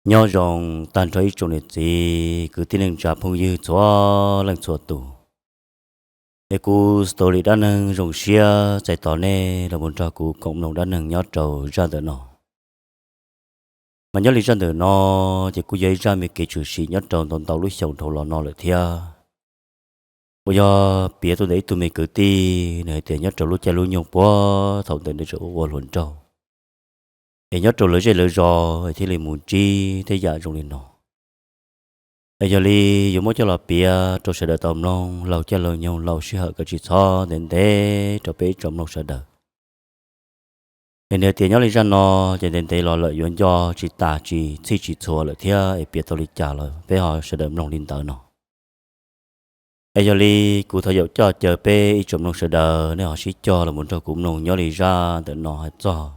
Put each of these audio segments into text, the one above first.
Nyob zoo tag nrho ib tsoom niam txiv kwv tij neej tsa phooj ywg txhua leej txhua tus. Es kuv story dab neeg zoo siab txais tos nej los mus nrog kuv koom mloog dab neeg nyob rau zaj ntawm no. Mas nyob li zaj ntawm no ces kuj yog ib zaj me kev tshwm sim nyob rau ntau ntau lub xyoo dhau los no lawm thiab. Uas yog piav tuaj ntawm ib tug me kwv tij, nws hais tias nyob rau lub caij lub nyoog puag thaum ntawd nws tseem ua ua hluas nraug, es nyob rau lawv zej lawv zos thiaj li mus ntsib tej yam zoo li no. Es yog li yuav muab coj los piav rau sawv daws tau mloog laug caij laug nyoog laug sij hawm kom tsis txhob ntev ntev rau peb ib tsoom mloog sawv daws. Es nws hais tias nyob li zaj no ces ntev ntev los lawm yuav nco tsis tas tsis txhij tsis txhua lawm thiab, es piav tau li cas los peb ho sawv daws mloog li ntawd no. Es yog li kuv thov yaum coj caw peb ib tsoom mloog sawv daws nej ho sib cog los mus nrog kuv mloog nyob li zaj ntawm no hais txog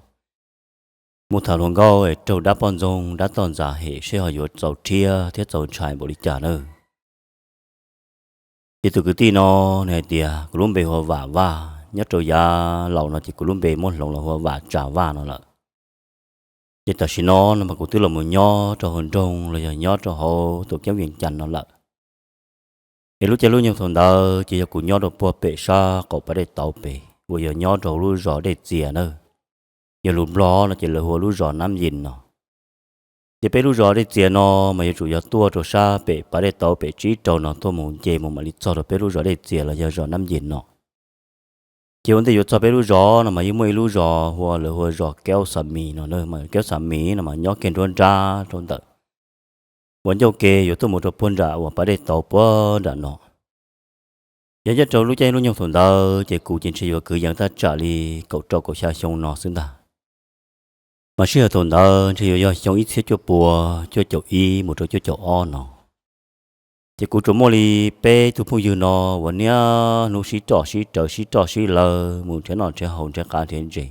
mus tham hluas nkauj es raug dab poj ntxoog dab toj ntxas hem seb ho yuav txaus rhiab thiab txaus ntshai npaum li cas nawb. Ces tus kwv tij no nws hais tias kuv lub npe hu ua Vam Vaj, nyob rau yav laus no ces kuv lub npe muab hloov los hu ua Vam Tsa Vaj no lawm. Ces tam sim no no mas kuv twb los mus nyob rau hauv nroog los yog nyob rau hauv tus keeb Vees Cas no lawm. Es lub caij lub nyoog thaum ntawd ces yog kuv nyob rau puag pem sab qaum pas dej tauv pem uas yog nyob rau lub zos Dej Txias na. Yog lus Nplog no ces lawv hu ua lub zos Nab Yis no. Ces peb lub zos Dej Txias no mas yuav tsum yog tuaj rau sab pem pas dej tauv pem tsib rau no tuaj mus nce mus mam li txog rau peb lub zos Dej Txias los yog zos Nab Yis no. Ces ua ntej yuav txog peb lub zos no mas yeej muaj ib lub zos hu ua lawv hu ua zos Keub Xa Mis no na. Mas Keub Xa Mis no mas nyob kiag nruab nrab rau ntawm uas ncauj ke yuav tuaj mus rau puag nram uas pas dej tauv puag nram no. Yog nyob rau lub caij lub nyoog thaum ntawd ces kuv ces ntshe yuav kwv yees thaj tsam li kaum rau kaum xya xyoo no xwb ntag. Mas sij hawm thaum ntawd ntshe yuav yog xyoo ib txhiab cuaj pua cuaj caum ib mus rau cuaj caum ob no. Ces kuv tsuas muaj li peb tug phooj ywg no uas niaj hnub sib roj sib rawv sib roj sib lawv mus nrhiav noj nrhiav haus nrhiav qav nrhiav ntses.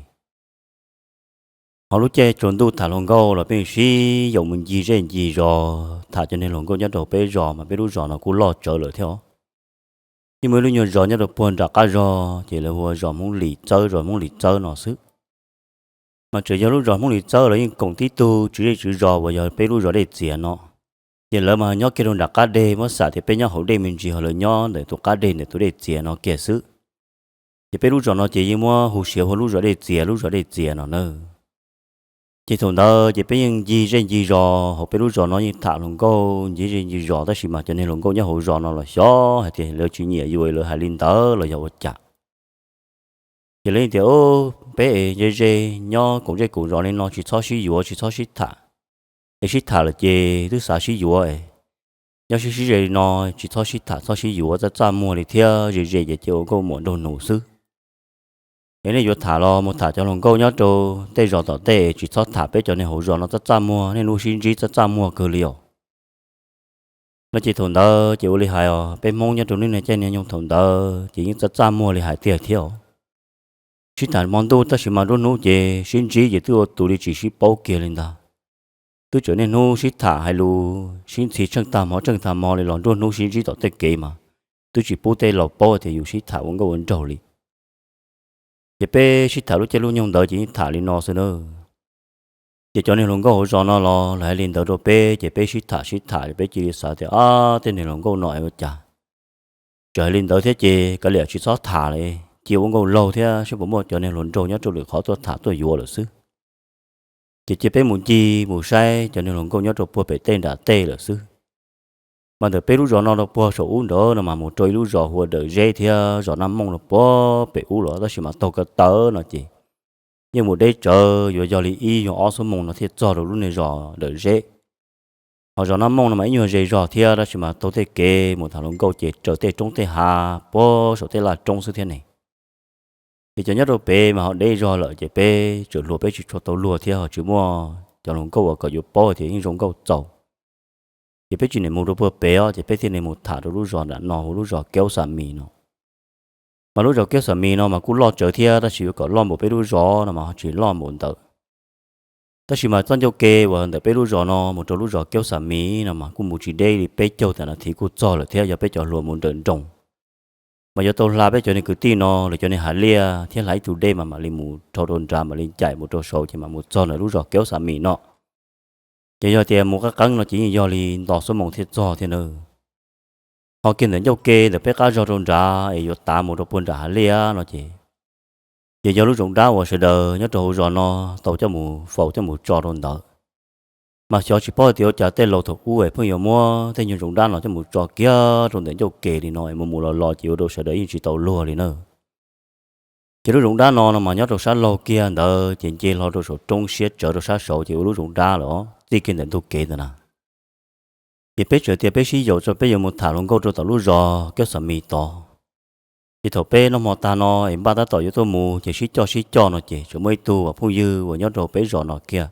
Ho lub caij tsaus ntuj tham hluas nkauj los peb sib yaum mus ncig zej ncig zos tham cov neeg hluas nkauj nyob rau peb zos, mas peb lub zos no kuj loj tsawv lawm thiab os. Yeej muaj ib lub nyuag zos nyob rau puag nram qab zos ces lawv hu ua zos Hmoob Lis Txawb, zos Hmoob Lis Txawb no xwb. Mas tseem yog lub zos Hmoob Lis Txawb los yeej koom tib tug tswv zej tswv zos uas yog peb lub zos Dej Txias no. Ces lawv mas nyob kiag rau nram qab deg, muab xam tias peb nyob hauv dej me ntsis, ho lawv nyob ntawm tus qab deg ntawm tus Dej Txias no kiag xwb. Ces peb lub zos no ces yeej muab hu siav hu ua lub zos Dej Txias, lub zos Dej Txias no na. Ces thaum ntawd ces peb yeej ncig zej ncig zos hauv peb lub zos no yeej tham hluas nkauj ncig zej ncig zos, tab sis mas cov neeg hluas nkauj nyob hauv zos no los xyov hais tias lawv tsis nyiam yus lawv hais li ntawd los yog ua cas. Ces lawv tias, peb es ze ze nyob koom zej koom zos li no tsis txhob sib yuav tsis txhob sib tham, es sib tham lawm ces twb xav sib yuav es nyob sib sib ze li no tsis txhob sib tham txhob sib yuav, txaj txaj muag li thiab ze ze ces cia ua nkauj muam nraug nus xwb. Es nej yuav tham los mus tham cov hluas nkauj nyob rau tej zos tom tej, tsis txhob tham peb cov neeg hauv zos no txaj txaj muag, niaj hnub sib ntsib txaj txaj muag kawg li os. No ces thaum ntawd ces ua li hais os, peb Hmoob nyob rau niaj niaj caij niaj nyoog thaum ntawd ces yeej txaj txaj muag li hais tiag thiab os. Sib tham hmo ntuj tab sis mas nruab hnub ces sib ntsib ces twb ua tus li tsis sib paub kiag li ntag. Twb tseem niaj hnub sib tham hais lus sib ntxhi tsheej tag hmo tsheej tag hmo li los nruab hnub sib ntsib tom tej kev mas twb tsis pub tej laus paub tias yus sib tham ua nkauj ua nraug li. Ces peb sib tham lub caij lub nyoog ntawd ces yeej tham li no xwb na. Ces cov neeg hluas nkauj hauv zos no los lawv hais li ntawd rau peb ces peb sib tham sib tham ces peb cia li xav tias, ab, tej neeg hluas nkauj no es ua cas tseem hais li ntawd thiab, ces kav liam tsis txhob tham li, cia ua nkauj laug thiab saib puas muaj cov neeg hluas nraug nyob rau lwm qhov tuaj tham tuaj yuav lawm xwb. Ces cia peb mus ncig mus saib cov neeg hluas nkauj nyob rau puag pem tej nram tej lawm xwb. Mas ntawm peb lub zos no rau puag saum ub ntawd no mas mus rau ib lub zos hu ua Dawm Zeb thiab zos Naj Mooj no puag pem ub los, tab sis mas taug ko taw no ces yeej mus deb tsawv, yuav yog li ib nyuag ob xuab moos no thiaj txog rau lub niag zos Dawm Zeb. Ho zos Naj Mooj no mas ib nyuag ze zog thiab, tab sis mas taug tej kev mus tham hluas nkauj ces raws tej roob tej hav puag saum tej laj roob xwb thiab ne. Ces cov nyob rau pem mas ho deb zog lawm ces peb tseem hluas peb tsis tshua tau luag thiab ho tsis muaj cov hluas nkauj uas kom yuav paub tias yeej zoo nkauj txaus. Ces peb tsis niam mus rau puag pem os, ces peb thiaj li mus tham rau lub zos nram no hu lub zos Keub Xa Mis no. Mas lub zos Keub Xa Mis no mas kuj loj tsawv thiab, tab sis yuav kom loj npaum peb lub zos no mas ho tsis loj npaum ntawd. Tab sis mas txoj ncauj ke uas ntawm peb lub zos no mus rau lub zos Keub Xa Mis no mas kuj mus tsis deb li peb caug tam nas thiv kuj txog lawm thiab, yog peb cov hluas mus nrawm nroos. Mas yuav tau hla peb cov niag kwv tij no lawv cov niag hav liaj thiab hla ib tug dej mas mam li mus dhau rau nrad mam li ncaim mus rau saud ces mam mus txog ntawm lub zos Keub Xa Mis no. Ces yog tias mus qeeb qeeb no ces yeej yog li nto xuab moos thiaj txog thiab nawb. Ho kiag ntawm ncauj ke ntawm peb qab zog rau nrad es yuav tav mus rau puag nram hav liaj no ces, ces yog lub zoov dab uas sawv daws nyob rau hauv zos no tau coj mus faus coj mus tso rau ntawd. Mas xyov tsis paub tias ua cas tej laus thaum ub es pheej yuav muab tej nyuag zoov dab no coj mus tso kiag rau ntawm ncauj ke li no es mus mus los los ces ua rau sawv daws yeej tsis tau luag li na. Ces lub zoov dab no no mas nyob rau sab laug kiag ntawd ces nce hlo rau saum roob siab tsawv rau sab saud ces ua lub zoov dab lawm os, txij kiag ntawm ntug kev ntawd na. Ces peb txawm tias peb sib yaum tso peb yuav mus tham hluas nkauj rau tom lub zos Kab Xas Mis tod. Ces thaum peb noj hmo tag no es npaj tab tom yuav tuaj mus ces sib coj sib coj no ces tseem muaj ib tug uas phooj ywg uas nyob rau peb zos no kiag,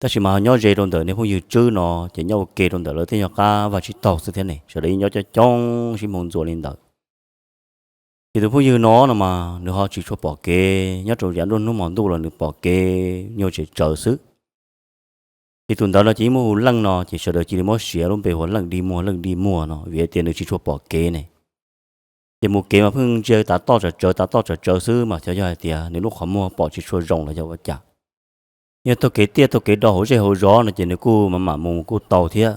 tab sis mas nyob ze rau ntawm niag phooj ywg Tswb no ces nyob ua ke rau ntawm lawv tej nyuag qab vaj tsib taug xwb thiab ne, sawv daws yeej nyob coob coob sib hmoo ntxuas li ntawd. Ces tus phooj ywg no no mas nws ho tsis tshua pom kev, nyob rau yav nruab hnub hmo ntuj los nws pom kev nyuag tsev tsawv xwb. Ces tus ntawd no ces yeej muaj hu Leej no ces sawv daws cia li muab siv lub npe hu Leej Dig Muag, Leej Dig Muag no vim tias nws tsis tshua pom kev ne. Ces mus kev mas pheej ntsia tav toj tsawv tsawv tav toj tsawv tsawv xwb mas xyov yog hais tias nws lub qhov muag pom tsis tshua zoo los yog ua cas. Yog taug kev tiaj taug kev do hauv zej hauv zos no ces nws kuj mam mam mus kuj tau thiab.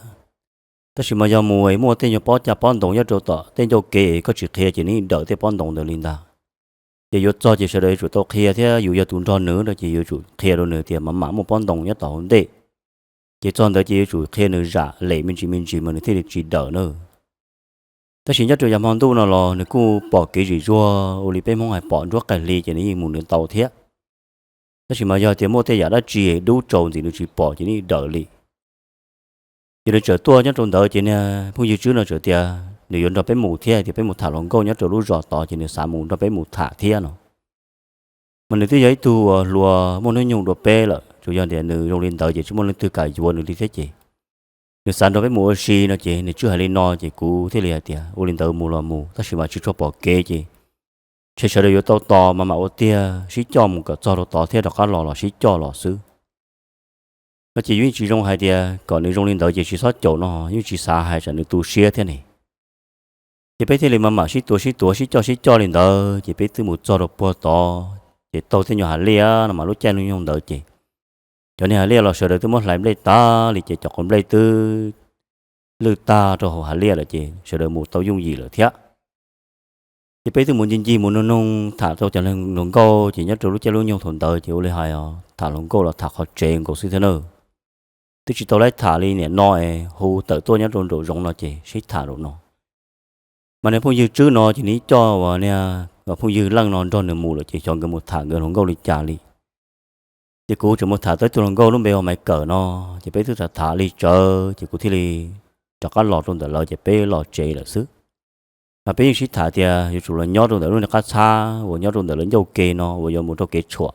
Tab sis mas yog mus es muaj tej nyuag pob caj pob ntoo nyob rau tom tej ncauj kev es koj tsis qhia ces nws yeej dawm tej pob ntoo ntawd li ntag. Ces yuav txog ces sawv daws yuav tsum tau qhia thiab yus yog tus nrog nws no ces yuav tsum qhia rau nws tias mam mam muaj pob ntoo nyob tom hauv ntej. Ces txog ntawd ces yuav tsum qhia nws zam lem me ntsis me ntsis mas nws thiaj li tsis dawm na. Tab sis nyob rau yav hmo ntuj no los nws kuj pom kev zim zuag ua li peb Hmoob hais pom nruab qaij hli ces nws yeej mus nws tau thiab. Tab sis mas yog tias muaj tej yam dab tsi dub tsaus ntxim nws tsis pom ces nws yeej dawm li. Ces nws txawm tuaj nyob rau ntawd ces niag phooj ywg Tswb no txawm tias nws yuav nrog peb mus thiab tias peb mus tham hluas nkauj nyob rau lub zos tod ces nws xav mus nrog peb mus tham thiab no. Mas nws twb yog ib tug uas hluas muaj hnub nyoog dua peb lawm, tsuas yog tias nws zoo li ntawd ces tsis muaj leej twg kam yuav nws li thiab ces nws xav nrog peb mus ua si no ces nws Tswb hais li no ces kuv thiaj li hais tias ua li ntawd mus los mus, tab sis mas tsis tshua pom kev ces ntshe sawv daws yuav tau tos mas mam ua tiag, sib coj mus kom txog rau tod thiab rov qab los los sib coj los xwb. No ces yus yeej tsis zoo hais tias kom nws zoo li ntawd ces tsis txhob caum no, yeej tsis xav hais tsam nws tu siab thiab ne. Ces peb thiaj li mam mam sib tuav sib tuav sib coj sib coj li ntawd ces peb twb mus txog rau puag tod ces taug tej nyuag hav liaj no mas lub caij lub nyoog ntawd ces cov niag hav liaj los sawv daws twb muab hlais nplej tag li ces cov quav nplej twb lwj tag rau hauv hav liaj lawm ces sawv daws mus tau yooj yim lawm thiab. Ces peb twb mus ncig ncig mus noog noog tham rau cov hluas nkauj ces nyob rau lub caij lub nyoog thaum ntawd ces ua li hais os tham hluas nkauj los tham qhov tsev nkaus xwb thiab na. Twb tsis tau laib tham li niam no es hu tawm tuaj nyob rau nraum zoov no ces sib tham nraum no. Mas niag phooj ywg Tswb no ces nws coj uas niag phooj ywg Leej no nrog nws mus lawm ces xyov nkawd mus tham nkawd hluas nkauj li cas li. Ces kuv tseem mus tham tau ib tug hluas nkauj lub npe hu Maiv Kawm no, ces peb twb tham tham li tsawv ces kuv thiaj li rov qab los rau ntawm lawv ces peb los tsev lawm xwb. Mas peb yeej sib tham tias yuav tsum los nyob rau ntawm lub niag qab txhab uas nyob rau ntawm lawv ncauj ke no uas yuav mus rau kev tshuam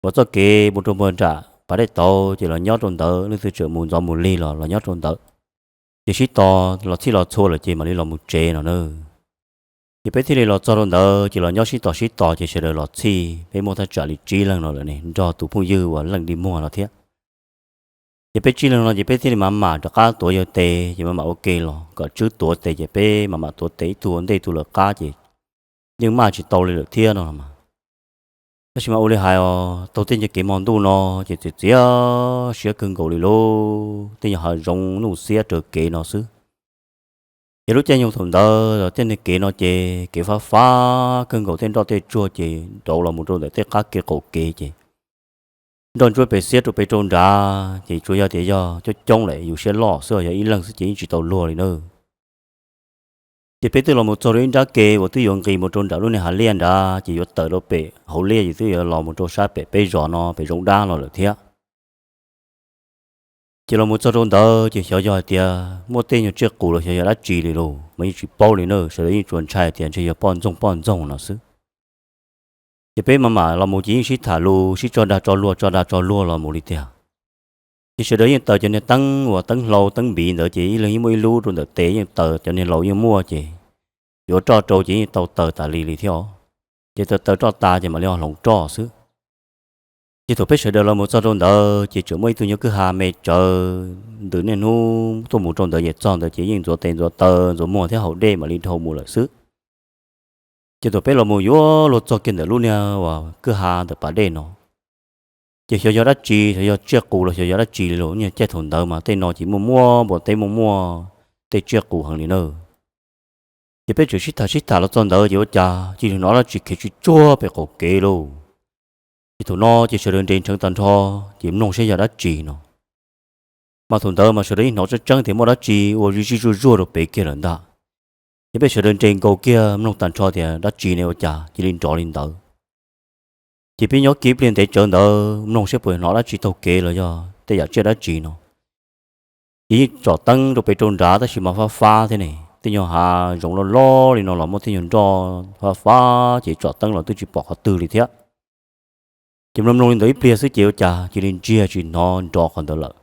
uas txoj kev mus rau puag nram pas dej tauv ces los nyob rau ntawd, leej twg tseem mus ntxov mus lig los los nyob rau ntawd. Ces sib tos los txhij los txhua lawm ces mam li los mus tsev no na. Ces peb thiaj li los txog rau ntawd ces los nyob sib tos sib tos ces sawv daws los txhij, peb muaj thaj tsam li tsib leeg no lawm ne nrog tus phooj ywg uas Leej Dig Muag no thiab. Ces peb tsib leeg no ces peb thiaj li mam mam rov qab tuav yawg tes ces mam mam ua ke los kom Tswb tuav tes ces peb mam mam tuav tes ib tug ua ntej ib tug lawv qab ces yeej maj tsis tau li lawm thiab no mas. Tab sis mas ua li hais os, taug tej nyuag kev hmo ntuj no ces txias txias siab kawg nkaus li lauj, tej nyuag hav zoov nuj xiab raws kev no xwb. Ces lub caij nyoog thaum ntawd los tej niag kev no ces kev fab fab kawg nkaus, tej nroj tej tsuag ces nrauv los mus rau ntawm tej qab kev qaum kev ces nroj ntsuab pes xiab rau pem rau nrad ces tsuas yog tias yog coob coob lawm yus siab loj xwb, yog ib leeg xwb ces yeej tsis tau luag li na. Ces peb twb los mus txog rau ib nrab ke uas twb yuav nqis mus rau nram lub niag hav liaj nrad ces yuav tawm rau pem hauv liaj ces twb yuav los mus rau sab pem peb zos no pem zoov dab no lawm thiab. Ces los mus txog rau ntawd ces xyov yog hais tias muaj tej nyuag tsiaj qus los xyov yog dab tsi li lauj mas yeej tsis paub li na, sawv daws yeej tsuas ntshai tias ntshe yog poj ntxoog poj ntxoog no xwb. Ces peb mam mam los mus ces yeej sib tham lus sib tso dag tso luag tso dag tso luag los mus li tiag. Ces sawv daws yeej taws cov niag teeb uas teeb hlau teeb npiv ntawd ces ib leeg yeej muaj ib lub rau ntawm tes, yeej taws, cov niag laus yeej muaj ces yuav roj rau ces yeej tau taws tas li li thiab os. Ces taws taws roj tas ces mam li ho hloov roj xwb. Ces thaum peb sawv daws los mus txog rau ntawd ces tseem muaj ib tug nyuag kwj ha me tsawv, ntws niaj hnub tuaj mus rau ntawd ces txog ntawd ces yeej ntxuav tes ntxuav taw ntxuav muag thiab haus dej mam li dhau mus lawm xwb. Ces thaum peb los mus yuav luag txog kiag ntawm lub niag uas kwj ha ntawm pas dej no, Ces xyov yog dab tsi, xyov yog tsiaj qus los xyov yog dab tsi li los, caij thaum ntawd mas tej no ces muaj muaj npua teb, muaj muaj tej tsiaj qus heev li na. Ces peb tseem sib tham sib tham los txog ntawd ces ua cas cia li hnov dab tsi khiav tsis tsuag pem qaum kev lauj. Ces thaum no ces sawv daws nres nrheev tag nrho, ces mloog saib yog dab tsi no. Mas thaum ntawd mas sawv daws yeej hnov tseeb tseeb tias muaj dab tsi ua zij zij zuag zuag rau pem kiag lawm ntag. Ces peb sawv daws nres nkaus kiag mloog tag nrho tias dab tsi ne ua cas cia li nrov li ntawd. Ces peb nyob kiag ib pliag ntev tsawv ntawd mloog saib puas hnov dab tsi taug kev los yog tej yam tsiaj dab tsi no. Ces yeej tsom teeb rau pem rau nrad tab sis mas fab fab thiab ne, tej nyuag hav zoov loj loj li no los muaj tej nyuag nroj fab fab ces tsom teeb los twb tsis pom qhov twg li thiab. Ces mloog mloog li ntawd ib pliag xwb ces ua cas cia li ntsiag tsis hnov nrov qhov ntawd lawm.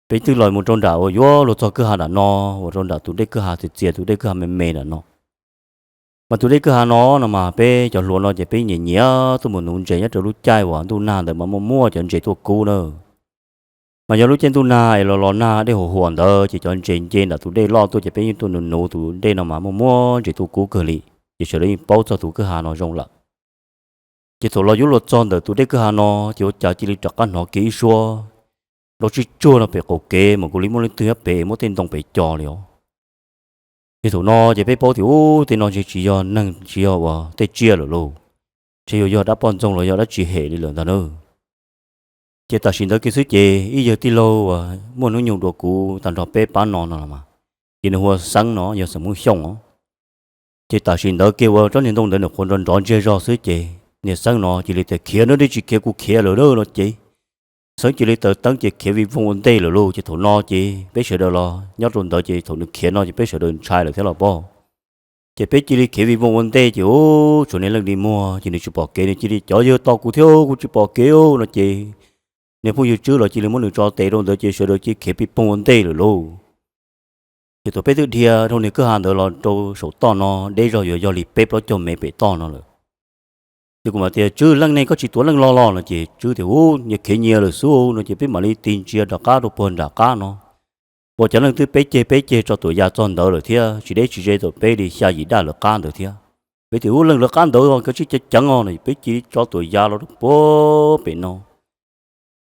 Peb twb los mus rau nram uas yuav luag txog kwj ha nram no, uas rau nram tus dej kwj ha txias txias, tus dej kwj ha me me nram no. Mas tus dej kwj ha no no mas peb cov hluas no ces peb nyiam nyiam tuaj mus nuv ntses nyob rau lub caij uas ntuj nag ntawd mas muaj muaj cov ntses tuaj kub na. Mas yog lub caij ntuj nag es los los nag dej huam huam ntawd ces cov ntses nce nram tus dej loj tuaj ces peb yeej tuaj nuv nuv tus dej no mas muaj muaj ntses tuaj kub kawg li. Ces sawv daws yeej paub txog tus kwj ha no zoo lawm. Ces thaum los yuav luag txog ntawm tus dej kwj ha no ces ua cas cia li rov qab hnov kiag ib suab nrov tsis tsuag no pem qaum kev mas kuv li muaj leej twg nyob pem muab tej ntoo pem co li os. Ces thaum no ces peb paub tias ub, tej no ntshe tsis yog neeg tsis yog uas tej tsiaj lawm lauj, ntshe yuav yog dab poj ntxoog los yog dab tsi hem li lawm ntag na. Ces tam sim ntawd kiag xwb ces ib yawg tij laug uas muaj hnub nyoog dua kuv tag nrho peb pab no no los mas, ces nws hu ua Xeeb no, yog xeem Hmoob Xyooj os. Ces tam sim ntawd kiag uas tsob niag ntoo ntawd nws qhuav nrov nrov ntsiag zog xwb ces niag Xeeb no cia li tias khiav nawb, dej tsis khiav kuv khiav lawm na no ces Xeeb cia li taws teeb ces khiav vij voog ua ntej lawm lauj. Ces thaum no ces peb sawv daws los nyob rau ntawd ces thaum nws khiav no ces peb sawv daws ntshai lawm thiab los pob. Ces peb cia li khiav vij voog ua ntej ces ub, tshuav niag leej dig muag ces nws tsis pom kev, nws cia li cov yawg tos kuv thiab kuv tsis pom kev no ces niag phooj ywg Tswb los cia li muab nws tso tes rau ntawd ces sawv daws cia li khiav pij poog ua ntej lawm lauj. Ces thaum peb twb dhia dhau niag kwj ha ntawd los rau saum toj no deb zog yuav yog li peb plaub caug mev pem toj no lawm. Ces kuv mam tias Tswb, leej ne koj tsis tuav leej los los no ces Tswb tias ub, nyias khiav nyias lawm xwb no ces peb mam li tig ntsia rov qab rau puag nram qab no. Ua cov leej twb peb ceg peb ceg tso tuam ya txog ntawd lawm thiab, tsis deb tsis ze tau peb li xya yim daj lawv qab ntawd thiab. Peb tias ub, leej lawv qab ntawd koj tsij ceev ceev os no ces peb cia li tso tuam ya los rau puag pem no.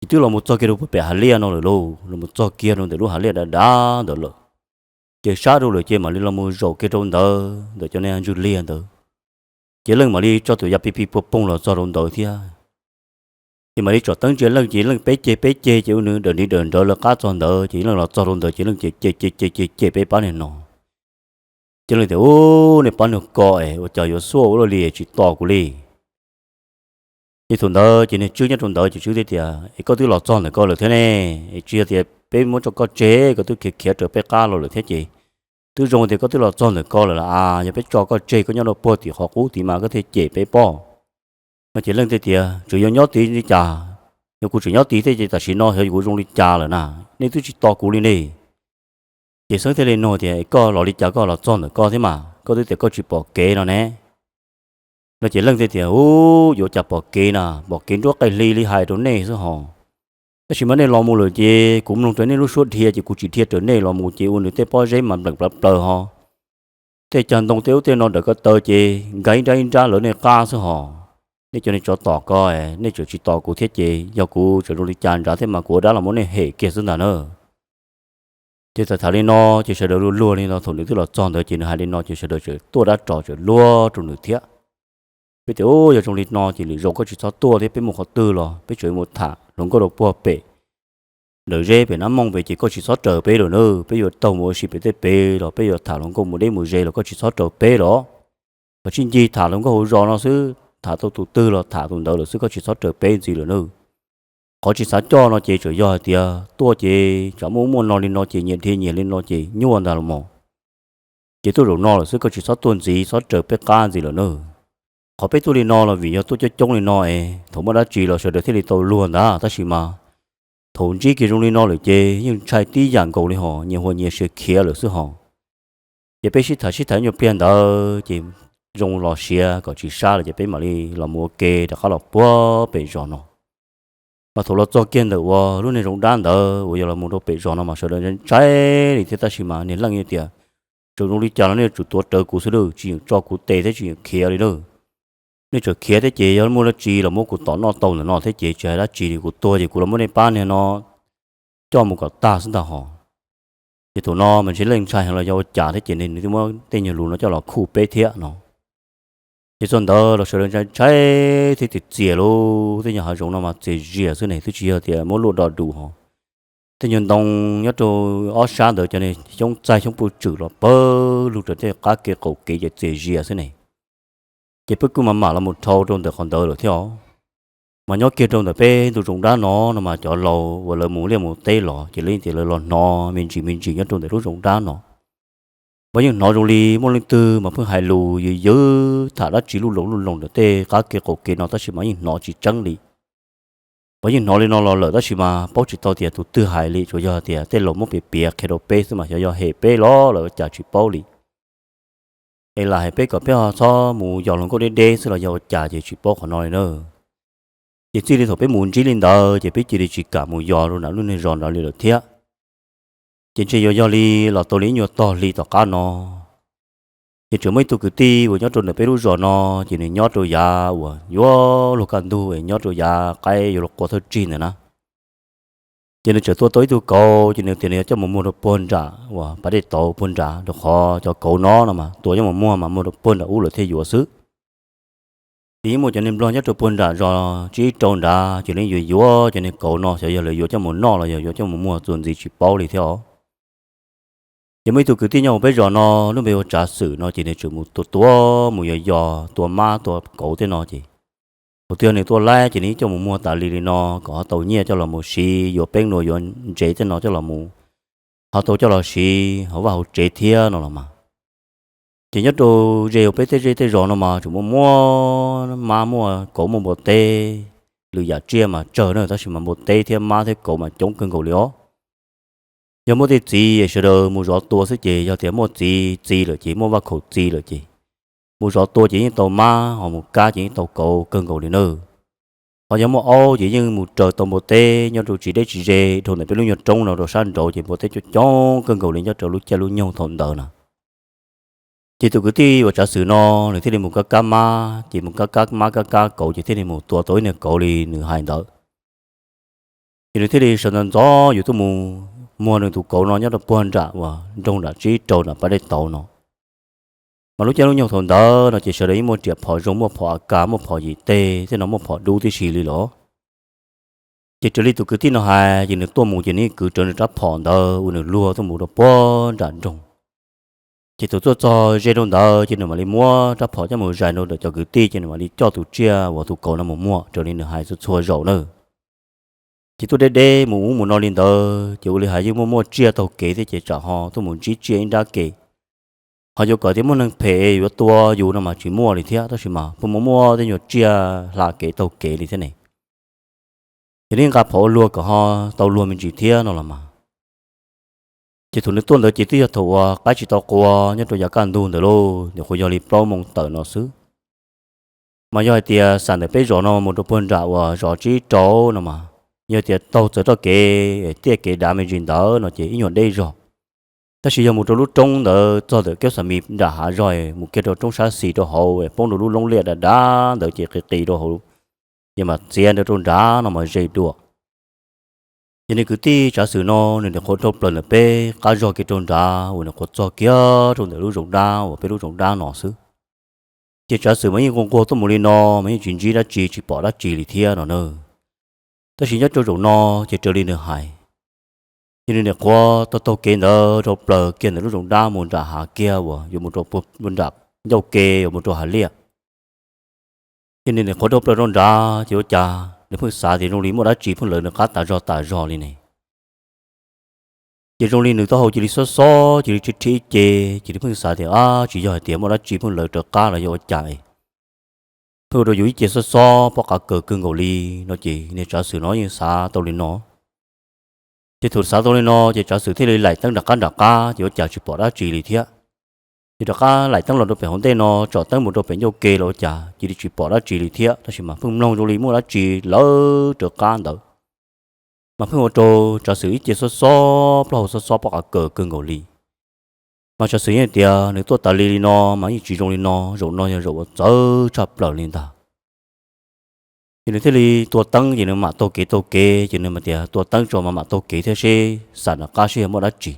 Ces twb los mus txog kiag rau puag pem hav liaj no lawm lauj, los mus txog kiag rau ntawm lub hav liaj dav dav ntawd lawm. Ces sab rau lawm ces mam li los mus zaum kiag rau ntawd ntawm cov niag ntswg liag ntawd. Ces leej mam li tso tuam ya pij pij puag poog los txog rau ntawd thiab. Ces mam li tsom teeb ntsia leej ces leej peb ceg peb ceg ces ua nws dawm ntiv dawm nrawv lawv qab txog ntawd ces leej los txog rau ntawd ces leej cem cem cem cem cem peb pab niag no. Ces leej tias ub, nej pab niag ko es ua cas yuav xuaj ua luaj li tsis tos kuv li. Ces thaum ntawd ces niag Tswb nyob rau ntawd ces Tswb thiaj tias es koj twb los txog ntawm ko lawm thiab ne, es tsis yog tias peb muab tso koj tseg, koj twb khiav khiav raws peb qab los lawm thiab ces twb zoo tias koj twb los txog ntawm ko lawm los as, yog peb tso koj tseg koj nyob rau puag tim qhov qub tid mas koj thiaj cem peb pob. No ces leej thiaj tias tseem yuav nyob tid li cas, yog kuv tseem nyob tid thiab ces tam sim no xyov kuv zoo li cas lawm na, nej twb tsis tos kuv li ne. Ces Xeeb thiaj li nug tias koj los li cas koj los txog ntawm ko thiab mas koj twb tias koj tsis pom kev no ne. No ces leej thiaj tias ub, yuav cas pom kev na, pom kev nruab qij hli li hais rau nej xwb hos. Tab sis mas nej los mus lawm ces kuv mloog raws nej lub suab dhia ces kuv tsis dhia raws nej los mus ces ua nws tej pob zeb mas npleem plawv plaws hos. Tej cag ntoo tej ub tej no dawm ko taw ces nkag ib nrab ib nrab lawv nej qab xwb hos. Nej cov niag tsov tom ko, nej tseem tsis tos kuv thiab ces yog kuv tseem zoo li cas nrad thiab mas kuv ua dab los muab nej hem kiag xwb ntag na. Ces txawm tham li no ces sawv daws luag luag li no, thaum nws twb los txog ntawd ces nws hais li no ces sawv daws tseem tuaj dab ros tseem luag rau nws thiab. Peb tias ub, yog zoo li no ces lwm zaus koj tsis txhob tuaj thiab, peb mus qhov twg los peb tseem mus tham hluas nkauj rau puag pem lawm zeb pem Nab Mooj pem ces koj tsis txhob raws peb lawm na, peb yuav taug mus ua si pem tej pem los peb yuav tham hluas nkauj mus deb mus ze los koj tsis txhob raws peb los. Koj tsij ncig tham hluas nkauj hauv zos no xwb, tham tau tus twg los tham tus ntawd lawm xwb, koj tsis txhob raws peb ntxiv lawm na. Qhov tsis xav coj no ces tsuas yog hais tias tuaj ces tsam muaj muaj no li no ces nyias dhia nyias li no ces nyuaj ntag los mas. Ces tuaj zaum no lawm xwb, koj tsis txhob tuaj ntxiv, txhob raws peb qab ntxiv lawm na. Qhov peb tuaj li no los vim yog tuaj coob coob li no es thaum muaj dab tsi los sawv daws thiaj li tau luag ntag, tab sis mas thaum ntsib kiag zoo li no lawm ces yeej ntshai tib yam nkaus li hos, nyias huas nyias sia khiav lawm xwb hos. Ces peb sib tham sib tham nyuag pliag ntawd ces zoo los siav kom tsis sab lawm ces peb mam li los mus ua ke rov qab los puag pem zos no. Mas thaum los txog kiag ntawm uas lub niag zoov dab ntawd uas yog los mus rau pem zos no mas sawv daws ntshai li thiab, tab sis mas niag leej tias tseem zoo li cas los nej yuav tsum tuav rawv kuv xwb lauj, tsis yeem tso kuv tes thiab tsis yeem khiav li lauj. nej tseem khiav thiab ces yog muaj dab tsi los muab kuv tom noj tau ntawm no thiab ces tsis hais dab tsi li, kuv tuag ces kuv los muab nej pab niag no coj mus kom tag xwb ntag hos. Ces thaum no mas ntshe leej ntshai heev los yog ua cas thiab ces nws thiaj muab tej nyuag lus no coj los khuj peb thiab no. Ces txog ntawd los sawv daws ntshai ntshai thiab txias txias lub tej nyuag hav zoov no mas txias zias xwb ne, twb tsis yog tias muab luaj do dus hos. Tej nyuag ntoo nyob rau ob sab ntawd cov niag xyoob txaij xyoob puj tswm los pawg lug rau tej qab kev qaum kev ces txias zias xwb ne. Ces peb kuj mam mam los mus dhau rau ntawm qhov ntawd lawm thiab os. Mas nyob kiag rau ntawm peb ntu zoov dab no no mas cov laus uas lawv mus liaj mus teb los ces lawv yeej tias lawv los hnov me ntsis me ntsis nyob rau ntawm lub zoov dab no. Mas yeej hnov zoo li muaj leej twg mas pheej hais lus yws yws tham dab tsi luj loos luj loos ntawm tej qab kev qaum kev no tab sis mas yeej hnov tsis tseeb li. Mas yeej hnov li no los lawm tab sis mas paub tsis tau tias tus twg hais li, tsuas yog tias tej laus muab piav piav qhia rau peb xwb mas xyov yog hem peb los lawm ua cas tsis paub li. Es lam hais peb kom peb ho txhob mus yos hluas nkauj deb deb xwb los yog ua cas ces tsis paub qhov no li na. Ces txij li thaum peb mus ntsib li ntawd ces peb cia li tsis kam mus yos rau nram lub niag zos nrad li lawm thiab. Ces ntshe yuav yog li los tau li ib nyuag tog hli tom qab no, ces tseem muaj ib tug kwv tij uas nyob rau ntawm peb lub zos no, ces nws nyob rau yav uas yuav luag kaj ntug es nyob rau yav qaib yuav luag qua thawj tsig ntawd na. Ces nws tseem tua tau ib tug kauv ces nws tias nws yuav coj mus muag rau puag nram uas pas dej tauv puag nrad, rau qhov cov kauv no no mas tua coj mus muag mas muag rau puag nram ub lawm thiaj yuav xwb. Ces yeej muaj cov niag nplog nyob rau puag nram zos tsib rau nrad ces lawv yuav yuav cov niag kauv no, xyov yog lawv yuav coj mus noj los yog yuav coj mus muag txuas ntxiv tsis paub li thiab os. Ces muaj ib tug kwv tij nyob hauv peb zos no lub npe hu ua Tsav Xwm no ces nws tseem mus tua tua mus yos yos tua mab tua kauv tej no ces thaum twg nws tua laib ces nws coj mus muag tas li li no kom ho tau nyiaj coj los mus siv yuav peeb nua yuav ntsev tej no coj los mus, ho tau coj los siv hauv vaj hauv tsev thiab no los mas. Ces nyob rau ze hauv peb tej zej tej zos no mas tseem muaj muaj mab muaj kauv muaj npua teb, lwm yam tsiaj mas tsawg na tab sis mas npua teb thiab mab thiab kauv mas coob kawg nkaus li os. Yog muaj tej txiv es sawv daws mus zov tua xwb ces yog tias muaj txiv txi lawm ces muaj vaj khaum txi lawm ces mus zov tua ces yeej tau mab, ho mus kab ces yeej tau kauv kawg nkaus li na. Ho yog muaj aub ces yeej mus raws tau npua teb nyob rau tsis deb tsis ze dhau ntawm peb lub nyuag roob no rau sab nraud ces npua teb coob coob kawg nkaus li nyob rau lub caij lub nyoog thaum ntawd na. Ces tus kwv tij uas Tsav Xwm no nws thiaj li mus kab kab mab, ces mus kab kab mab kab kab kauv ces thiaj li mus tua tau ib niag kauv li nws hais ntawd. Ces nws thiaj li sawv ntxov ntxov yuav tuaj mus muag nws tus kauv no nyob rau puag nram uas nroog nram tsib rau nram pas dej tauv no. Mas lub caij lub nyoog thaum ntawd no ces sawv daws yeej muaj riam phom zoo, muaj phom AK, muaj phom yim teg, tej no muaj phom dub tib si li los. Ces raws li tus kwv tij no hais ces nws tuaj mus ces nws yeej kwv rawv nws rab phom ntawd uas nws luag tuaj mus rau puag nram nroog. Ces thaum tuaj txog ze rau ntawd ces nws mam li muab rab phom coj mus zais rau ntawm cov kwv tij ces nws mam li coj tus tsiaj uas tus kauv no mus muag raws li nws hais txhua txhua zaus na. Ces tuaj deb deb mus ub mus no li ntawd ces ua li hais yeej muaj muaj tsiaj taug kev thiab ces tsam ho tuaj mus ntsib tsiaj ib nrab kev. Ho yuav kom tias muaj neeg phem yuav tua yus no mas tsis muaj li thiab tab sis mas pheej muaj muaj tej nyuag tsiaj hla kev taug kev li thiab ne. Ces nws nqa phom ua luag kom ho tau luag me ntsis thiab no los mas. Ces thaum nws tuaj ntawd ces twb yog thaum uas qaib tsis tau qua nyob rau yav kaj ntug ntawd lauj, nyuam qhuav yog li plaub moos tawm no xwb. Mas yog hais tias xam ntawm peb zos no mus rau puag nram uas zos tsib rau no mas, yog tias taug txawv txoj kev tiaj kev dav me ntsis ntawd no ces ib nyuag deb zog. Tab sis yog mus rau lub roob ntawd txog ntawm Keub Xa Mis nram hav zog mus kiag rau roob sab xis rau hauv poob rau lub loob liaj dav dav ntawd ces qis qis rau hauv, ces mam txiav ntawd rau nrad no mas ze dua. Ces nws kwv tij Tsav Xwm no nws nyuam qhuav dhau plaws ntawm peb qab zog kiag rau nrad uas nyuam qhuav txog kiag rau ntawm lub zoov dab uas peb lub zoov dab no xwb. Ces Tsav Xwm mas yeej nquag nquag tuaj mus li no mas yeej tsis ntsib dab tsi tsis pom dab tsi li thiab no na. Tab sis nyob rau zaum no ces raws li nws hais, ces nws nyuam qhuav taug taug kev ntawd dhau plaws kiag ntawm lub zoov dab mus nram hav kiag uas yuav mus rau puag nram ncauj ke uas mus rau hav liaj. Ces nws nyuam qhuav dhau plaws rau nrad ces ua cas nws pheej xav tias zoo li muaj dab tsi pheej lawv nws qab tas zog tas zog li ne. Ces zoo li nws taub hau cia li xob xob cia li rhib rhib ib ce, ces nws pheej xav tias ab tsis yog hais tias muaj dab tsi pheej lawv raws qab los yog ua cas es pheej ua rau yus ib ce xob xob pob qav kaws kawg nkaus li no ces niag Tsav Xwm no yeej xav tau li no. Ces thaum xav tau li no ces Tsav Xwm thiaj li laim teeb nram qab nram qab ces ua cas tsis pom dab tsi li thiab. Ces rov qab laim teeb los rau pem hauv ntej no tsom teeb mus rau pem ncauj ke los ua cas cia li tsis pom dab tsi li thiab tab sis mas pheej mloog zoo li muaj dab tsi lawv raws qab ntawd. Mas pheej ua rau Tsav Xwm ib ce xob xob plaub hau xob xob pob qav kaws kawg nkaus li. Mas Tsav Xwm yeej tias nws tuaj tas li li no mas yeej tsis zoo li no, zaum no yog zaum uas txawv tshaj plaws li ntag. Ces nws thiaj li tua teeb ces nws mam taug kev taug kev ces nws mam tias tua teeb tso mas mam taug kev thiab seb xam nram qab seb yog muaj dab tsi.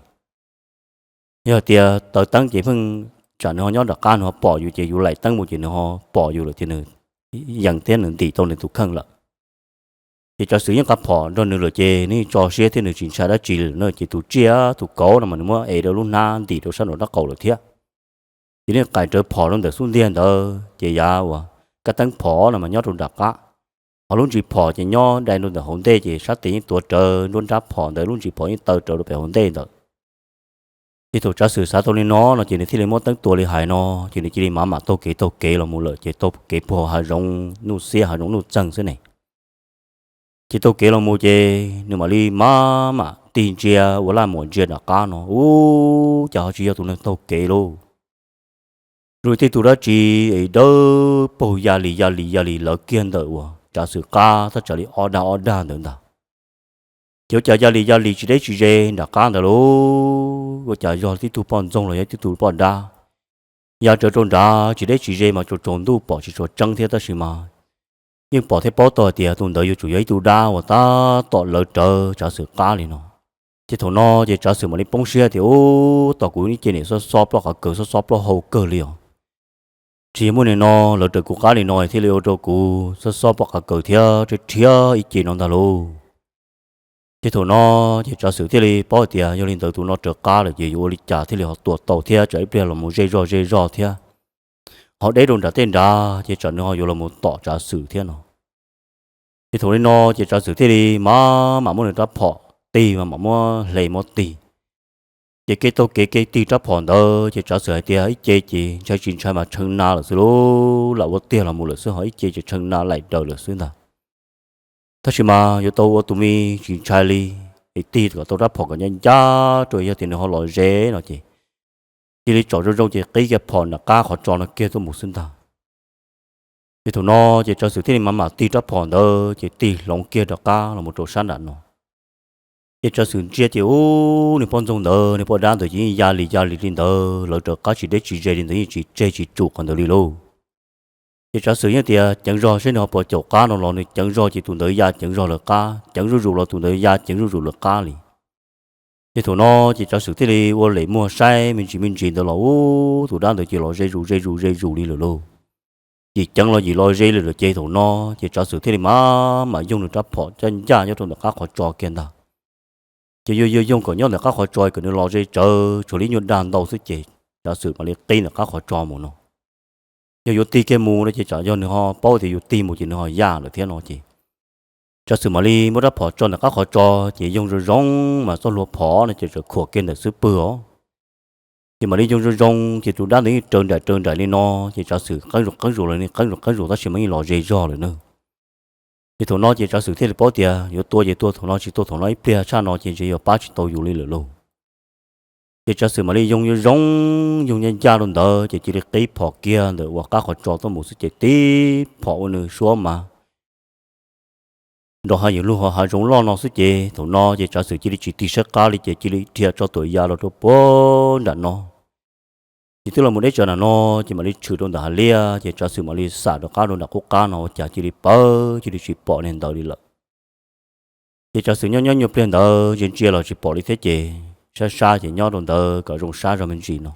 Yog tias taws teeb ces pheej tsam nws ho nyob nram qab nws ho pom yus ces yus laim teeb mus ces nws ho pom yus lawm tias nws yees thiab nws ntim tau nws tus kheej lawm. Ces Tsav Xwm yeej qab phom nrog nws lawm ces nws tso siab thiab nws tsis ntshai dab tsi li lawm na ces tus tsiaj tus kauv no mas nws muab ev rau lub hnab ntim rau sab nraum nraub qaum lawm thiab. Ces nws qais rawv phom rau ntawm xub ntiag ntawd ces yav uas kab teeb phom no mas nyob rau nram qab, ho lub ntsis phom ces nyob dai rau ntawm hauv ntej ces sab tes yeej tuav rawv nruab nrab phom ntawd lub ntsis phom yeej taw rawv rau pem hauv ntej ntawd. Ces thaum Tsav Xwm xav tau li no no ces nws thiaj li muab teeb tua li hais no, ces nws cia li mam mam taug kev taug kev los mus lawm ces taug kev puag hav zoov nuj xiab hav zoov nuj txeeg xwb ne. Ces taug kev los mus ces nws mam li mam mam tig ntsia ua laj muam ntsia nram qab no ub cas ho tsis yog tus neeg taug kev lauj. Zoo li tej tus dab tsi es dawb paug ya li ya li ya li lawv kiag ntawm uas Tsav Xwm qab thaj tsam li ob dag ob dag ntawd ntag. Ces ua cas ya li ya li tsis deb tsis ze nram qab ntawd lauj, ua cas yog tib tug poj ntxoog los yog tib tug poj dab. Ya rawv rau nrad tsis deb tsis ze mas tsaus tsaus ntuj pom tsis tshua tseeb thiab tab sis mas yeej pom thiab paub tau hais tias tus ntawd yuav tsum yog ib tug dab uas tab tom lawv rawv Tsav Xwm qab li no. Ces thaum no ces Tsav Xwm mam li poob siab tias ub, tos kuv ib ce niam xob xob plaub qhov kawg xob xob plaub hau kawg li os. Tsis yog muaj nim no lawv raws kuv qab li no thiaj li ua rau kuv xob xob plaub qhov kawg thiab rhiab rhiab ib ce no ntag lauj. Ces thaum no ces Tsav Xwm thiaj li paub hais tias yog li ntawd tus no raws qab lawm ces yuav ua li cas thiaj li ho tua tau thiab tsam ib pliag los mus zej zog zej zog thiab ho deb rau nram tej nrad ces tsam nws ho yuav los mus tom Tsav Xwm thiab no. Ces thaum li no ces Tsav Xwm thiaj li mam mam muab nws rab phom tig mas mam muab hle muab tig. Ces kev taug kev kev tig rab phom ntawd ces Tsav Xwm hais tias ib ce ces ntshai tsis ntshai mas tshee na lawm xwb lauj, lam ua tiag los mus lawm xwb ho ib ce ces tshee na laim daws lawm xwb ntag. Tab sis mas yuav tau ua tus me tsis ntshai li, es tig kom tau rab phom kom ncaj ncaj rau yog tias nws ho los ze no ces cia li tsom zoo zoo ces qib kiag phom nram qab qhov tso no kiag tuaj mus xwb ntag. Ces thaum no ces Tsav Xwm thiaj li mam mam tig rab phom ntawd ces tig hloov kiag rov qab los mus rau sab nram no. Ces Tsav Xwm ntsia ces ub, nws poj ntxoog ntawd nws poj dab ntawd ces yeej ya li ya li li ntawd lawv raws qab tsis deb tsis ze li ntawd yeej tsis tseg tsis tsum qhov ntawd li lauj. Ces Tsav Xwm yeej tias ceev zog seb nws ho puas caum qab no los nws ceev zog ces tus ntawd ya ceev zog lawv qab, ceev zuj zus los tus ntawd ya ceev zuj zus lawv qab li. Ces thaum no ces Tsav Xwm thiaj li ua lem muag saib me ntsis me ntsis ntawd los ub, tus dab ntawd ces los ze zus ze zus ze zus li lawm lauj. Yim ceev los yim los ze li lawm ces thaum no ces Tsav Xwm thiaj li mam mam yoog nws rab phom caj ncaj nyob rau ntawm qab qhov tso kiag ntag. Ces yuav yuav yoog kom nyob ntawm qab qhov tso kom nws los ze tsawv tshuav li nyuag dag ntau xwb ces Tsav Xwm mam li qib ntawm qab qhov tso mus no. Yog yuav tig kiag mus no ces tsam yog nws ho paub tias yus tig mus ces nws ho ya lawm thiab no ces Tsav Xwm mam li muab rab phom tso ntawm qab qhov tso ces yoog zoo zoo mas txoj hlua phom no ces txawm khuam kiag ntawm xub pwg os. Ces mam li yoog zoo zoo ces tus dab ntawd yeej raws nraim raws nraim li no ces Tsav Xwm qeeb zus qeeb zus los nws qeeb zus qeeb zus tab sis mas yeej los ze zog lawm na. Ces thaum no ces Tsav Xwm thiaj li paub tias yuav tua ces tua thaum no tsis tua thaum no ib pliag tshaj no ces ntshe yuav pab tsis tau yus li lawm lauj. Ces Tsav Xwm mam li yoog zoo zoo, yoog ncaj ncaj rau ntawd ces cia li qib phom kiag ntawm uas qab qhov tso tuaj mus xwb ces tib phom ua nws suab mas nrov hav yus lug ho hav zoov loj no xwb ces thaum no ces Tsav Xwm cia li tsis tig saib qab li ces cia li dhia tso tuam ya los rau puag nram no. Ces twb los mus deb tsawv nram no ces mam li tshwm rau ntawm hav liaj ces Tsav Xwm mam li xam rov qab rau nram qub qab no ua cas cia li pawv cia li tsis pom niag ntawd li lawm. Ces Tsav Xwm nyob nyob nyuag pliag ntawd ntsia ntsia los tsis pom li thiab ces sab sab ces nyob rau ntawd kom zoo sab zog me ntsis no.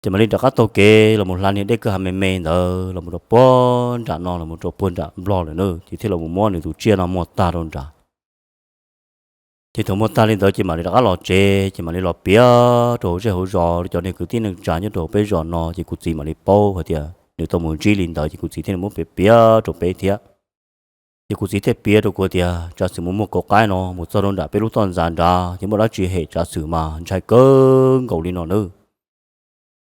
Ces mam li rov qab taug kev los mus hla niag dej kwj ha me me ntawd los mus rau puag nram no los mus rau puag nram Nplog lawm na ces thiaj los mus muab nws tus tsiaj no muag tag rau nrad. Ces thaum muag tag li ntawd ces mam li rov qab los tsev ces mam li los piav rau hauv zej hauv zos li cov niag kwv tij neej tsa nyob rau hauv peb zos no ces kuv txiv mam li paub hais tias nws tau mus ntsib li ntawd ces kuv txiv thiaj li muab piav piav rau peb thiab. Ces kuv txiv thiaj piav rau kuv tias Tsav Xwm mus muag kauv qaib no mus txog rau nram peb lub toj ntxas nrad ces muaj dab tsi hem Tsav Xwm mas ntshai kawg nkaus li no na.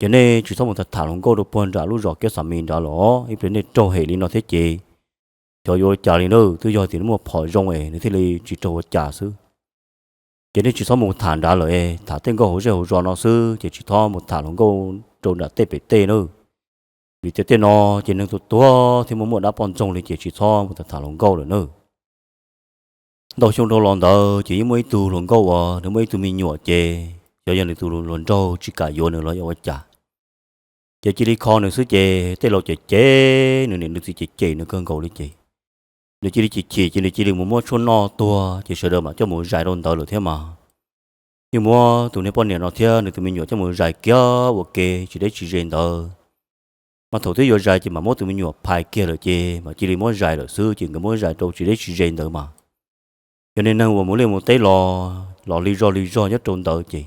Ces nej tsis txhob mus tham tham hluas nkauj rau puag nram lub zos Kiab Xav Mis nrad los ib pliag nej raug hem li no thiab ces xyov yuav ua cas li na, twb yog tias nws muaj phom zoo es nws thiaj li tsis raug ua cas xwb. Ces nej tsis txhob mus tham nrad lawm es tham tej nkauj hauv zej hauv zos no xwb ces tsis txhob mus tham hluas nkauj rau nram tej pem tej na. Vim tias tej no ces neeg tuag tuag thiab muaj muaj dab poj ntxoog li ces tsis txhob mus tham tham hluas nkauj lawm na. Ntau xyoo dhau los ntawd ces yeej muaj ib tug hluas nkauj uas nws muaj ib tug me nyuam ces xyov yog nws tus hluas nraug tsis kam yuav nws los yog ua cas, ces cia li kho nws xwb ces tej laus cem cem nws, niam nws txiv cem cem nws kawg nkaus li ces nws cia li chim chim ces nws cia li mus muab tshuaj noj tuag ces sawv daws mam coj mus zais rau ntawd lawm thiab mas. Yeej muab tus niag poj niam no thiab nws tus me nyuam coj mus zais kiag ua ke tsis deb tsis ze ntawd. Mas thaum twb yuav zais ces mam muab tus me nyuam phais kiag lawm ces mam cia li muab zais lawm xwb ces nkawd muab zais rau tsis deb tsis ze ntawd mas. Cov niag neeg uas mus liaj mus teb los los lig zog lig zog nyob rau ntawd ces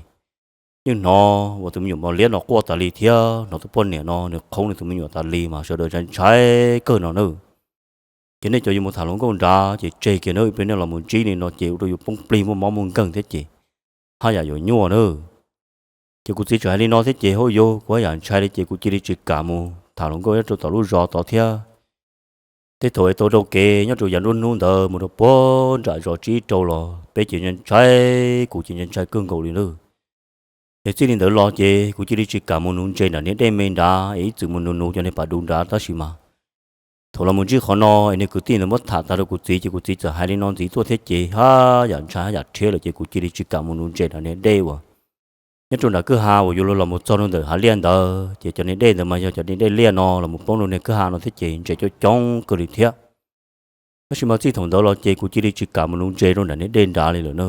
yeej hnov uas tus me nyuam mos liab no quaj tas li thiab hnov tus poj niam no nws qhoob nws tus me nyuam tas li mas sawv daws ntshai ntshai kawg no na. Ces nej cov yuav mus tham hluas nkauj nrad ces tseg kiag na, ib pliag nej los mus ntsib li no ces ua rau yus poob plig muaj mob muaj nkeeg thiab ces haj yam yuav nyuaj na. Ces kuv txiv txawm hais li no thiab ces hauj yug kuv haj yam ntshai li ces kuv cia li tsis kam mus tham hluas nkauj nyob rau tom lub zos tod thiab. Tej thaum es tau rau kev nyob rau yav nruab hnub ntawd mus rau puag nram zos tsib rau los peb ces ntshai ntshai, kuv ces ntshai ntshai kawg nkaus li na. Es txij li ntawd los ces kuv cia li tsis kam mus nuv ntses nram niag dej me nrad es ib txwm mus nuv nuv cov niag pas dub nrad tab sis mas thaum los mus ntsib qhov no es niag kwv tij ntawd muab tham tag rau kuv txiv ces kuv txiv txawm hais li no ntxiv tuaj thiab ces haj yam ntshai haj yam rhiab lawm ces kuv cia li tsis kam mus nuv ntses nram niag dej uas nyob rau nram kwj ha uas yuav luag los mus txog rau ntawm hav liaj ntawd ces cov niag dej ntawd mas yog cov niag dej liaj no los mus poob rau niag kwj ha no thiab ces ntses coob coob kawg li thiab. Tab sis mas txij thaum ntawd los ces kuv cia li tsis kam mus nuv ntses rau nram niag dej nrad li lawm na.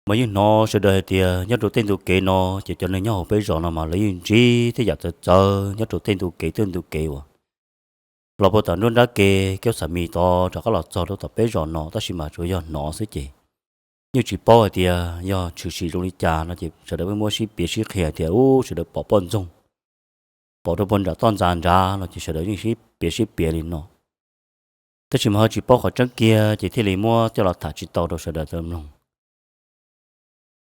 Mas yeej hnov sawv daws hais tias nyob rau tej ntu kev no ces cov neeg nyob hauv peb zos no mas lawv yeej ntsib tej yam txawv txawv nyob rau tej ntu kev tej ntu kev uas los puag tom nruab nrab ke kiab xam mis tod rov qab los txog rau tom peb zos no tab sis mas tsuas yog hnov xwb ces yeej tsis paub hais tias yog tshwm sim zoo li cas no ces sawv daws pheej muab sib piav sib qhia tias ub sawv daws pom poj ntxoog pom rau puag nram toj ntxas nrad no ces sawv daws yeej sib piav sib piav li no. Tab sis mas ho tsis paub qhov tseeb kiag ces thiaj li muab coj los tham tsis tau rau sawv daws tau mloog.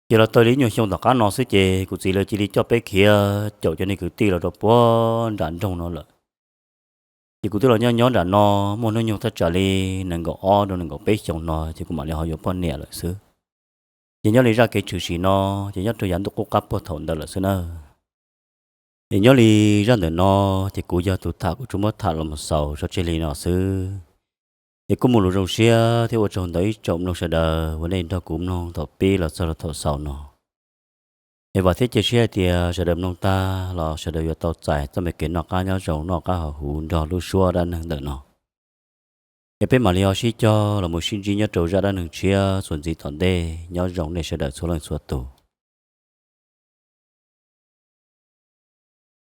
Ces los tau li ib nyuag xyoo tom qab no xwb ces kuv txiv lawv cia li coj peb khiav caum cov niag kwv tij los rau puag nram nroog no lawm. Ces kuv twb los nyob nyob nram no muaj hnub nyoog thaj tsam li nees nkaum ob rau nees nkaum peb xyoos no ces kuv mam li ho yuav poj niam lawm xwb. Ces nyob li zaj kev tshwm sim no ces nyob rau yav ntuj qub qab puag thaum ntawd lawm xwb na. Es nyob li zaj ntawm no ces kuv yog tus tham kuv tsuas muab tham los mus xaus tso tseg li no xwb. Es kuj muaj lus zoo siab thiab ua tsaug ntawm ib tsoom mloog sawv daws uas nej nrog kuv mloog thaum pib los txog rau thaum xaus no. Es vam thiab cia siab hais tias sawv daws mloog tag los sawv daws yuav tau txais txoj me kev noj qab nyob zoo noj qab haus huv nrog lub suab dab neeg ntawm no. Es peb mam li ho sib cog los mus sib ntsib nyob rau zaj dab neeg tshiab txuas ntxiv tom ntej. Nyob zoo nej sawv daws txhua leej txhua tus.